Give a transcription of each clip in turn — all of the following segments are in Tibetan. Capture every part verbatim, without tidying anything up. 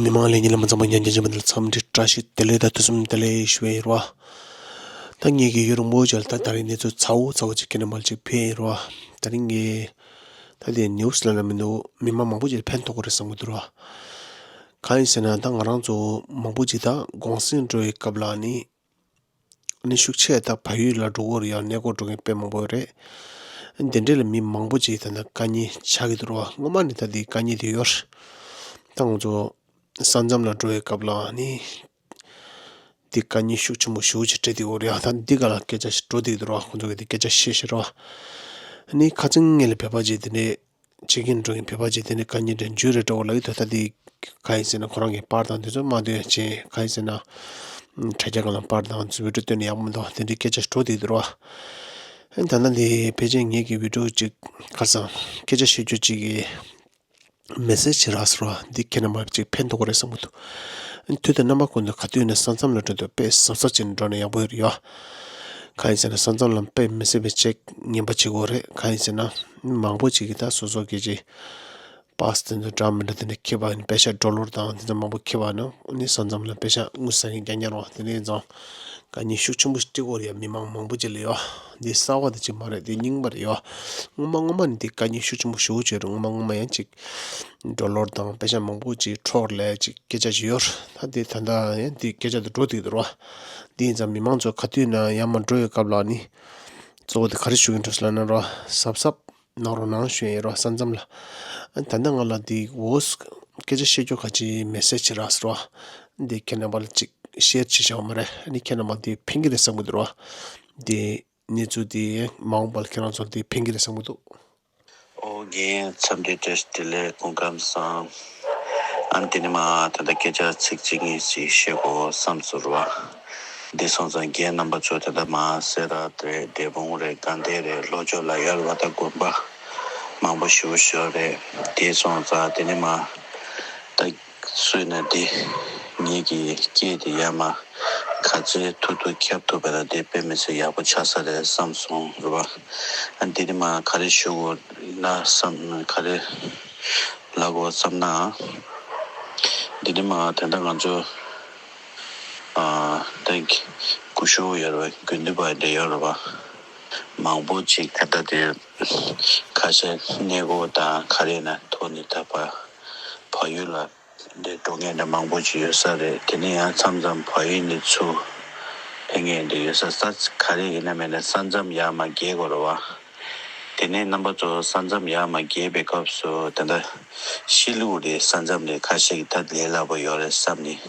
མི་མང་ལས་ཉིན་ལ་མ་ཚང་པ་ཉན་རྒྱུ་ཅན་པ་འདི་ལ་འཚམས་འདྲི་བཀྲ་ཤིས་བདེ་ལེགས་དང་ཐུགས་སུམ་བདེ་ལེགས་ཞུ་བའི་རེད་བ། ད་ངེད་ཀྱི་ཡུན་རིང་པོ་ཅིག་ལ་ད་ད་རིང་གནས་ཚུལ་ཚ་བོ་ཚ་བོ་ཅིག་ཁྱེད་རྣམ་པར་ཅིག་ཕེབས་ཡིན་རེད་བ། ད་རིང་གི་ད་དེ་ནིའུ་སི་ལབ་ན་མི་འདུག་མི་མང་མང་པོ་ཅིག་ལ་ཕན་ཐོགས་ཀྱི་རེད་བསམ་གྱི་འདུག་རེད་བ། གང་ཡིན་ཟེར་ན་ད་ང་རང་ཚོ་མང་པོ་ཅིག་ད་གུང་སེང་འགྲོ་བའི་སྐབས་ལ་ནི། ནི་ཤུགས་ཆེ་ད་བལ་ཡུལ་ལ་འགྲོ་གི་ཡོད་རེད་ཡ། གནས་སྐོར་འགྲོ་མཁན་དཔེ་མང་པོ་ཡོད་རེད། འདི་འདྲ་ལ་མི་མང་པོ་ཅིག་ད་ལྟ་དཀའ་ངལ་ཆགས་ཀྱི་འདུག་རེད་བ། སྔོན་མ་ནས་ད་འདི་དཀའ་ངལ་དེ་ཡོད་རེད། ད་ང་ཚོ་ས་མཚམས་ལ་འགྲོ་བའི་སྐབས་ལ་ནི་འདི་དཀའ་ངལ་ཤུགས་ཆེན་པོ་ཞེ་པོ་ཅིག་འཕྲད་བསྡད་ཡོད་རེད་ཡ། ད་འདི་ག་ལ་སྐད་ཆ་ཞིག་འགྲོ་བསྡད་ཀྱི་འདུག་རེད་བ། ཁོང་ཚོ་གིས་འདི་སྐད་ཆ་བཤད་བཤད་རེད་བ། ནི་ཁ་སང་ངས་ལ་བོད་པ་ཅིག་དེ་འདྲའི་ཕྱི་རྒྱལ་འགྲོ་མཁན་བོད་པ་ཅིག་དེ་ནས་དཀའ་ངལ་འདྲ་འཇུ་རེ་འགྲོ་བ་ལ་ཡོད་དོ། ད་དེ་ག་ཡིན་ཟེར་ན་ཁོ་རང་གི་པར་དང་དེ་ཚོ་མ་འདོན་ཡ་བྱས། ག་ཡིན་ཟེར་ན་དྲ་རྒྱ་སྒང་ལ་པར་དང་ཚུར་བི་ཌིའོ་སྟོན་ནས་ཡག་པོ་མི་འདུག་དེ་འདྲའི་སྐད་ཆ་འགྲོ་བསྡད་འདུག་རེད་བ། ད་ལྟ་འདི་ཕལ་ཆེར་ངེད་ཀྱི་བི་ཌིའོ་ཅིག་ཁ་སང་སྐད་ཆ་བཤད་རྒྱུ་ཅིག་གི་མེ་སེ་ཇི་རག་སོང་རེད་བ། འདི་ཁྱེད་རྣམ་པ་ཅིག་ཕན་ཐོགས་ཀྱི་རེད་བསམ་གྱི་འདུག་དུས་དང་རྣམ་པ་ཀུན་ཏུ་ག་དུས་ཡིན་ན་ས་མཚམས་ལ་འགྲོ་དུས་དཔེ་གཟབ་གཟབ་བྱས་ནས་འགྲོ་ན་ཡག་པོ་ཡོད་རེད་ཡ། གང་ཡིན་ཟེར་ན་ས་མཚམས་ལ་དཔེ་མི་སྲིད་པའི་ཅིག་ངན་པ་བྱེད་ཀྱི་ཡོད་རེད། གང་ཡིན་ཟེར་ན་མང་པོ་ཅིག་གིས་ད་སོ་སོ་སྐད་ཅིག་པཱ་སི་དེ་ཚོ་འདྲ་མི་འདྲ་དེ་འདྲ་འཁྱེར་བ་ཡིན། པེ་ཤ་ཌོ་ལར་དང་དེ་ཚོ་མང་པོ་འཁྱེར་བ་ན་ནི་ས་མཚམས་ལ་པེ་ཤ་དངུལ་ཟ་མཁན་རྐྱང་རྐྱང་རེད་བ། དེ་འདྲ་ཡིན་ཙང་དཀའ་ངལ་ཤུགས་ཆེན་པོ་ཞིག་འཕྲད་ཀྱི་ཡོད་རེད་ཡ། མི་མང་མང་པོ་ཅིག་ལ་ཡ། འདི་གསར་པ་དེ་ཅིག་མ་རེད། འདི་རྙིང་པ་རེད་ཡ། སྔོན་མ་སྔོན་མ་ནས་འདི་དཀའ་ངལ་ཤུགས་ཆེན་པོ་ཞེ་པོ་ཅིག་རེད། སྔོན་མ་སྔོན་མ་ཡང་ཅིག་ཌོ་ལར་དང་པེ་ཤ་མང་པོ་ཅིག་འཕྲོག་ལས་ཅིག་སྐད་ཆ་ཅིག་ཡོད་རེད། ད་འདི་ད་ལྟ་ཡང་འདི་སྐད་ཆ་དེ་འགྲོ་བསྡད་ཀྱི་འདུག་རེད་བ། འདི་ཡིན་ཙང་མི་མང་ཚོ་ག་དུས་ན་ཡར་མར་འགྲོ་བའི་སྐབས་ལ་ནི་གཙོ་བོ་དེ་ག་རེ་ཞུ་གི་འདུག་ཟེར་ལབ་ན་རེད་བ། གཟབ་གཟབ་གནང་རོགས་གནང་ཞུ་ཡིན་རེད་བ། ས་མཚམས་ལ། ད་ལྟ་ང་ལ་འདི་འོ་སྐད་ཆ་བཤད་རྒྱུ་ག་ཅིག་མེ་སེ་ཇི་རག་སོང་རེད་བ། འདི་ཁྱེད་རྣམ་པ་ལ་ཅིག་ཤེར་བྱེད་བཞག་པ་མ་རེད། ཨ་ནི་ཁྱེད་རྣམ་པ་འདི་ཕན་གྱི་རེད་བསམ་གྱི་འདུག་རེད་བ། འདི་གནས་ཚུལ་དེ་མ་འོངས་པར་ཁྱེད་རང་ཚོར་དེ་ཕན་གྱི་རེད་བསམ་གྱི་འདུག་ཨོ་རྒན་འཚམས་འདྲི་བཀྲ་ཤིས་བདེ་ལེགས། སྐུ་ཁམས་བཟང་། ཨ་ནི་དེ་ནི་མ་ད་ལྟ་སྐད་ཆ་ཚིག་གཅིག་གཉིས་ཤིག་བཤད་དགོས་བསམ་སོང་རེད་བ། འདི་སོང་ཙང་རྒན་རྣམ་པ་ཚོ་ད་ལྟ་མ་སེ་ར་རེད། འབྲས་སྤུངས་རེད། དགའ་ལྡན་རེད། ལྷོ་ཕྱོགས་ལ་ཡོད་རེད་བ། ད་དགོན་པ་མང་པོ་ཞེ་པོ་ཞིག་རེད། དེ་སོང་ཙང་དེ་ནི་མ་ད་སུས་ན་དེ་ངེད་ཀྱི་སྐད་དེ་ཡར་མར་ག་ཚོད་ཐུབ་ཐུབ་ཁྱབ་ཐུབ་པ་ན་དེ་དཔེ་མི་སྲིད་ཡག་པོ་ཆགས་ས་རེད་བསམ་སོང་རེད་བ། ཨ་འདི་ནི་མ་ག་རེ་ཞུ་དགོས་ན་བསམ། ག་རེ་ལབ་དགོས་བསམ་ན། འདི་ནི་མ་ད་ལྟ་ང་ཚོ་ཨ་ད་སྐུ་ཞབས་ཡོད་རེད་བ། དགེ་འདུན་པ་འདྲ་ཡོད་རེད་བ། མང་པོ་ཅིག་ད་ལྟ་དེ་ཁ་ཤས་གནས་སྐོར་དང་ག་རེ་ན་ཐོག་ནས་ད་བར་བལ་ཡུལ་ལ་འདི་འགྲོ་མཁན་འདྲ་མང་པོ་ཅིག་ཡོད་ས་རེད། དེ་ནས་ཡང་མཚམས་མཚམས་བལ་ཡུལ་ནས་ཚུར་ཕེབས་མཁན་འདྲ་ཡོད་ས། ས་ག་རེ་ཡིན་ན་མིན་ན་ས་མཚམས་ཡར་མར་བརྒལ་དགོས་རེད་བ། དེ་ནས་རྣམ་པ་ཚོ་ས་མཚམས་ཡར་མར་བརྒལ་བའི་སྐབས་སུ་ད་ལྟ་ཤི་ལི་གུ་རི་ས་མཚམས་ནས་ཁ་ཤས་ཀྱིས་ད་ལས་སླ་པོ་ཡོད་རེད་བསམ་ནས་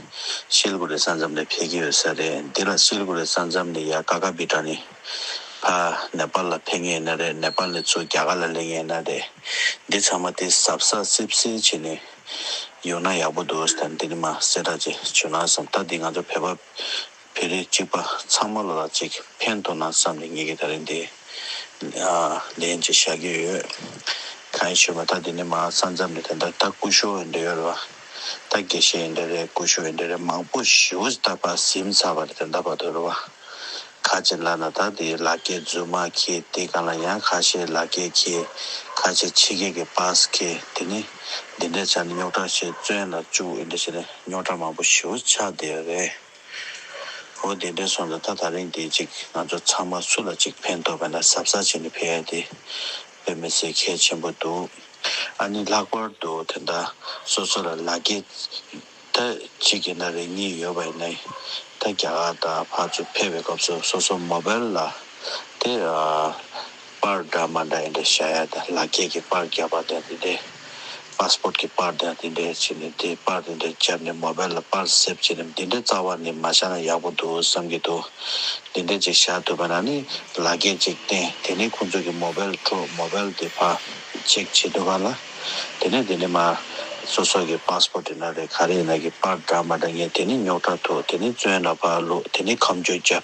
ཤི་ལི་གུ་རི་ས་མཚམས་ནས་ཕེབས་ཀྱི་ཡོད་ས་རེད། འདི་ལ་ཤི་ལི་གུ་རི་ས་མཚམས་ནས་ཡར་ཀ་ཀ་བི་ཊ་ནས་ཕར་ནེ་པཱལ་ལ་ཕེབས་མཁན་ཡིན་ན་རེད། ནེ་པཱལ་ནས་ཚུར་རྒྱ་གར་ལ་སླེབས་མཁན་ཡིན་ན་རེད། འདི་ཚང་མ་དེ་གཟབ་གཟབ་སིབ་སིབ་བྱས་ནས་ཡོང་ན་ཡག་པོ་འདུག་ཟེར། འདི་ནི་མ་གསལ་བསྒྲགས་ཅིག་ཞུ་ན་བསམ། ད་འདི་ང་ཚོ་བོད་པ་བོད་རིགས་གཅིག་པ་ཚང་མ་ལ་ལ་ཅིག་ཕན་ཐོགས་ན་བསམ་ནས་ངེད་ཀྱིས་ད་རིང་འདི་ཨ་ལན་ཅིག་བཞག་གི་ཡོད། གང་ཡིན་ཞུས་པ་ད་འདི་ནི་མ་ས་མཚམས་ནས་ད་ལྟ་ད་སྐུ་ཞབས་འདྲ་ཡོད་རེད་བ། ད་དགེ་བཤེས་འདྲ་རེད། སྐུ་ཞབས་འདྲ་རེད། མང་པོ་ཞེ་པོ་ཅིག་ད་ཕར་ཟིན་ཚར་བ་རེད། ད་ལྟ་བར་དུ་རེད་བ། ཁ་ཅིག་ལབ་ན་ད་དེ་ལག་འཁྱེར་རྫུན་མ་འཁྱེར། དེ་སྒང་ལ་ཡང་ཁ་ཤས་ལག་འཁྱེར་འཁྱེར། ཁ་ཤས་ཕྱི་རྒྱལ་གྱི་པཱ་སི་འཁྱེར། དེ་ནི་འདི་འདྲ་བྱས་ནས་རྙོག་དྲ་ཞིག་བཙོན་ལ་བཅུག་ཡིན་འདྲ་བྱས་ནས་རྙོག་དྲ་མང་པོ་ཞེ་པོ་ཆགས་བསྡད་ཡོད་རེད། འོ་དེ་འདྲ་སོང་ཙང་ད་ད་རིང་འདི་ཅིག་ང་ཚོ་ཚང་མ་སུ་ལ་ཅིག་ཕན་ཐོགས་པ་ན་གཟབ་གཟབ་བྱས་ནས་ཕེབས་ཡ་དེ་དཔེ་མི་སྲིད་གལ་ཆེན་པོ་འདུག་ཨ་ནི་ལྷག་པར་དུ་དེ་འདྲ་སོ་སོ་ལ་ལག་འཁྱེར་ད་གཅིག་ཡིན་ན་རེ་གཉིས་ཡོད་པ་ཡིན་ན། ད་རྒྱ་གར་དང་ཕར་ཚུར་ཕེབས་པའི་སྐབས་སུ་སོ་སོ་མོ་བེལ་ལ་དེ་ཨ་པར་འདྲ་མ་འདྲ་ཡིན་འདྲ་བཞག་ཡ་དང་། ལག་འཁྱེར་གྱི་པར་རྒྱག་པ་དང་དེ་འདྲས། པཱ་སི་པོར་གྱི་པར་དང་དེ་འདྲས་བྱས་ནས་དེ་པར་དེ་འདྲས་བརྒྱབ་ནས་མོ་བེལ་ལ་པར་སེབ་བྱས་ནས་དེ་འདྲས་རྩ་བ་ནས་མ་བཞག་ན་ཡག་པོ་འདུག་བསམ་གྱི་འདུག་དེ་འདྲས་ཅིག་བཞག་ཐུབ་པ་ན་ནི་ལག་འཁྱེར་ཅིག་བསྟན། དེ་ནས་ཁོང་ཚོ་གི་མོ་བེལ་འཕྲོ་མོ་བེལ་དེ་ཕར་ཅེག་བྱེད་དུས་སྒང་ལ། དེ་ནས་དེ་ནས་མར་སོ་སོ་གི་པཱ་སི་པོར་ཡིན་ན་རེད། ག་རེ་ཡིན་ན་གི་པར་འདྲ་མ་འདྲ་ངས་དེ་ནས་རྙོག་དྲ་ཐུག་དེ་ནས་བཙོན་ལ་ཕར་བླུགས། དེ་ནས་ཁམས་བཅོས་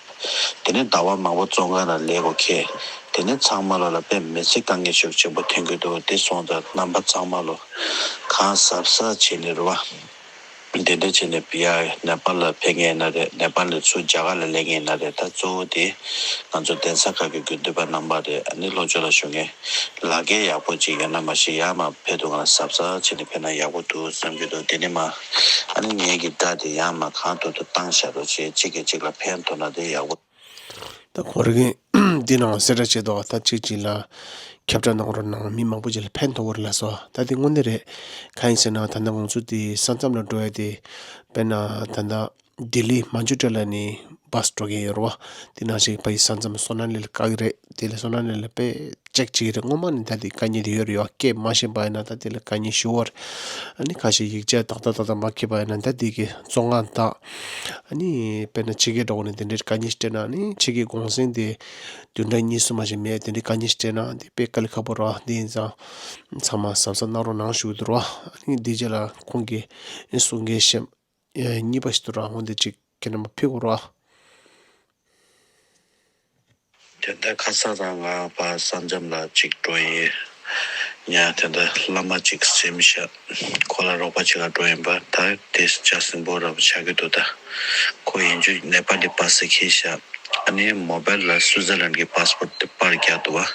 བརྒྱབ། དེ་ནས་ཟླ་བ་མང་པོ་བཙོན་ཁང་ལ་ལས་དགོས་ཁེལ། དེ་ནས་ཚང་མ་ལོ་ལ་དཔེ་མི་སྲིད་དཀའ་ངལ་ཤུགས་ཆེན་པོ་ཐོན་གྱི་འདུག་དེ་སོང་ཙང་རྣམ་པ་ཚང་མ་ལོ་གང་གཟབ་གཟབ་བྱས་ནས་རེད་བ། དེ་འདྲ་བྱས་ནས་ཡ་ནེ་པཱལ་ལ་ཕེབས་མཁན་ཡིན་ན་རེད། ནེ་པཱལ་ནས་ཚུར་རྒྱ་གར་ལ་སླེབས་མཁན་ཡིན་ན་རེད། ད་གཙོ་བོ་དེ་ང་ཚོ་གདན་ས་ཁག་གི་དགེ་འདུན་པ་རྣམ་པ་རེད། ཨ་ནི་ལྷོ་ཕྱོགས་ལ་བཞུགས་མཁན་ལག་འཁྱེར་ཡག་པོ་ཅིག་ཡོད་ན་མ་གཞི་ཡར་མར་ཕེབས་དུས་ང་ལ་གཟབ་གཟབ་བྱས་ནས་ཕེབས་ན་ཡག་པོ་འདུག་བསམ་གྱི་འདུག་དེ་ནས་མ་ཨ་ནི་ངེད་ཀྱི་སྒྲ་དེ་ཡར་མར་གང་ཐུབ་ཐུབ་བཏང་བཞག་རོགས་བྱེད། གཅིག་གིས་གཅིག་ལ་ཕན་ཐོགས་ན་དེ་ཡག་པོ། ད་ཁོ་རང་གིས་འདི་ནང་གསལ་བསྒྲགས་བྱས་འདུག་ད་གཅིག་གཅིག་ལ་ཁྱབ་བསྒྲགས་གནང་རོགས་གནང་། མི་མང་པོ་ཅིག་ལ་ཕན་ཐོགས་ཀྱི་རེད་ལབ་སོང་། ད་དེ་དངོས་གནས་རེད། གང་ཡིན་ཟེར་ན་ད་ལྟ་ང་ཚོ་དེ་ས་མཚམས་ལ་འགྲོ་ཡ་དེ་དཔེར་ན་ད་ལྟ་ལྡི་ལི་མན་ཇུ་ཊ་ལ་ནས་བྷ་སི་འགྲོ་གི་ཡོད་རེད་བ། དེ་ནང་བཞིན་ཕ་གི་ས་མཚམས་སོ་ན་ལི་ལ་བཀག་གི་རེད། དེ་ལ་སོ་ན་ལི་ལ་དཔེ་ཅེག་བྱེད་ཀྱི་རེད། སྔོན་མ་ནས་ད་དེ་དཀའ་ངལ་དེ་ཡོད་རེད་ཡ། སྐད་མ་ཤེས་པ་ཡིན་ན་ད་དེ་ལ་དཀའ་ངལ་ཞེ་པོ་རེད། ཨ་ནི་ཁ་ཤས་ཡིག་ཆ་ཏག་ཏག་ཏག་ཏག་མ་ཁྱེར་པ་ཡིན་ན་ད་དེ་གི་བཙོན་ཁང་དང་། ཨ་ནི་དཔེར་ན་ཕྱི་རྒྱལ་འགྲོ་དགོས་ན་དེ་འདྲའི་དཀའ་ངལ་ཞིག་འཕྲད་ན། ཨ་ནི་ཕྱི་རྒྱལ་གུང་སེང་དེ་བདུན་ཕྲག་གཉིས་གསུམ་མ་ཞིག་མེད། དེ་འདྲའི་དཀའ་ངལ་ཞིག་འཕྲད་ན་དེ་དཔེ་དཀའ་ལས་ཁག་པོ་རེད་བ། དེ་ཡིན་ཙང་ཚང་མ་གཟབ་གཟབ་གནང་རོགས་གནང་ཞུ་གི་འདུག་ར། ཨ་ནི་དེ་རྗེས་ལ་ཁོང་གིས་གསུང་མཁན་གཞན་གཉིས་པ་ཞིག་འདུག་ར། འོན་ཏེ་ཅིག་ཁྱེད་རྣམ་པ་ཕེབས་དགོས་ར། དེ་ལྟར་ཁ་སང་རང་ང་ཕར་ས་མཚམས་ལ་ཅིག་འགྲོ་ཡིན། ཡང་དེ་ལྟར་བླ་མ་ཅིག་ཟིན་ཤག་ཁོ་ལ་རོགས་པ་བྱེད་ག་འགྲོ་ཡིན་པ། ད་དེ་ལྕགས་སྲིན་པོ་འདྲ་པོ་ཆགས་ཀྱི་འདུག་ད་ཁོ་ཡིན་རྒྱུ་ནེ་པ་ལི་པ་སེ་འཁྱེར་ཤག་ཨ་ནི་མོ་བེལ་ལ་སུའུ་ཙར་ལན་གྱི་པ་སི་པོར་དེ་པར་བརྒྱབ་འདུག་བ།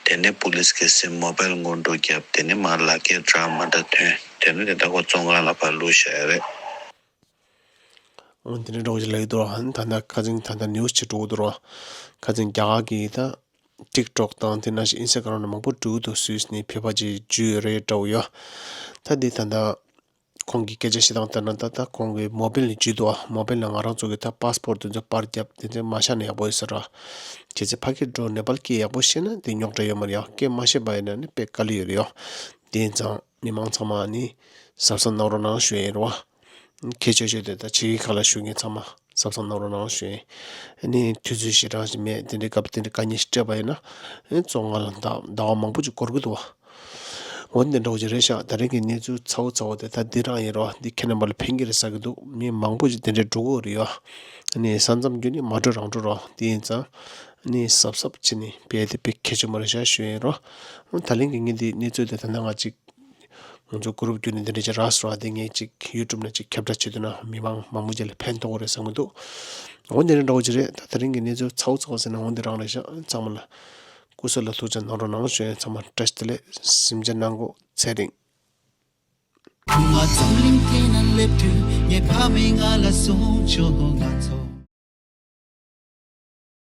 དེ་ནས་པུ་ལིས་ཀྱིས་སེམས་མོ་བེལ་སྔོན་འགྲོ་བརྒྱབ། དེ་ནས་མར་ལག་འཁྱེར་འདྲ་མི་འདྲ་ཐོན། དེ་ནས་དེ་ལྟར་ཁོ་བཙོན་ཁང་ལ་ཕར་བླུགས་བཞག་ཡོད་རེད། འོ་དེ་འདྲ་འདྲ་པོ་ཅིག་ལབ་ཀྱི་འདུག་ར། ད་ལྟ་ཁ་སང་ད་ལྟ་ནིའུ་སི་ཅིག་འགྲོ་གི་འདུག་ར། ཁ་སང་རྒྱ་གར་གྱི་ད་ཊིག་ཊོག་དང་དེ་ནང་བཞིན་ཨིན་སི་ཊ་གྷ་རམ་ནང་མང་པོ་འགྲོ་གི་འདུག་སུད་སི་ནས་ཕེབས་པ་ཅིག་འཇུས་ཡོད་རེད་འདྲ་པོ་ཡོད། ད་འདི་ད་ལྟ་ཁོང་གིས་སྐད་ཆ་བཤད་སྟངས་ལྟར་ན་ད་ལྟ་ཁོང་གིས་མོ་བེལ་ནས་འཇུས་འདུག་ཨ། མོ་བེལ་ནང་ང་རང་ཚོ་གི་ད་པ་སི་པོར་དེ་ཚོ་པར་བརྒྱབ། དེ་ཚོ་མ་བཞག་ན་ཡག་པོ་ཡོད་ས་ར། གལ་སྲིད་ཕ་གིར་འགྲོ་ནེ་པཱལ་སྐད་ཡག་པོ་ཤེས་ན་དེ་རྙོག་དྲ་ཡོད་མ་རེད་ཡ། སྐད་མ་ཤེས་པ་ཡིན་ན་ནི་དཔེ་དཀའ་ལས་ཡོད་རེད་ཡ། དེ་ཡིན་ཙང་མི་མང་ཚང་མ་ནི་གཟབ་གཟབ་གནང་རོགས་གནང་ཞུ་ཡ་ཡིན་རེད་བ། ཁྱད་ཆོས་ཆོས་དེ་ད་ཕྱི་རྒྱལ་ཁག་ལ་བཞུགས་མཁན་ཚང་མ་གཟབ་གཟབ་གནང་རོགས་གནང་ཞུ་ཡ་ཡིན། ཨ་ནི་དུས་ཚོད་ཞེ་དྲག་ཞིག་མེད། དེ་འདྲའི་སྐབས་དེ་འདྲའི་དཀའ་ངལ་ཞིག་འཕྲད་པ་ཡིན་ན་ཨ་ནི་བཙོན་ཁང་ལ་ཟླ་ཟླ་བ་མང་པོ་ཅིག་འགོར་གི་འདུག་བ། འོ་འདི་འདྲ་བོ་ཅིག་རེད་ཤག་ད་རིང་གི་གནས་ཚུལ་ཚ་བོ་ཚ་བོ་དེ་ད་འདི་རང་ཡིན་རོ། འདི་ཁྱེད་རྣམ་པ་ལ་ཕན་གྱི་རེད་བསམ་གྱི་འདུག་མི་མང་པོ་ཅིག་དེ་འདྲའི་འགྲོ་གི་ཡོད་རེད་ཡ། ཨ་ནི་ས་མཚམས་བརྒྱུད་ནས་མ་འགྲོ་རང་འགྲོ་རོགས། དེ་ཡིན་ཙང་ཨ་ནི་གཟབ་གཟབ་བྱས་ནས་ཕེབས་དེ་དཔེ་གལ་ཆེན་པོ་རེད་ཤག་ཞུ་ཡིན་རོ། ད་རིང་གི་ངས་འདི་གནས་ཚུལ་དེ་ད་ནང་ང་ཅིག་ང་ཚོ་གུ་རུབ་བརྒྱུད་ནས་འདི་འདྲ་ཅིག་རག་སོང་བ། དེ་ངས་ཅིག་ཡུ་ཊུབ་ནང་ཅིག་ཁྱབ་བསྒྲགས་བྱེད་དུས་ན་མི་མང་མང་པོ་ཅིག་ལ་ཕན་ཐོགས་ཀྱི་རེད་བསམ་གྱི་འདུག་འོ་འདི་འདྲ་འདྲ་བོ་ཅིག་རེད། ད་ད་རིང་གི་གནས་ཚུལ་ཚ་བོ་ཚ་བོ་ཟེར་ན་འོ་འདི་རང་རེད་ཤག་ཚང་མ་ལ་སྐུ་གཟུགས་ལ་ཐུགས་ཅག་གནང་རོགས་གནང་ཞུ་ཡིན། ཚང་མ་བཀྲ་ཤིས་བདེ་ལེགས། གཟིམ་འཇག་གནང་གོ། ཚེ་རིང་། ང་འཛམ་གླིང་སྟེང་ན་སླེབས་དུས་ངའི་ཕ་མས་ང་ལ་གསུངས་བྱུང་། ང་ཚོ་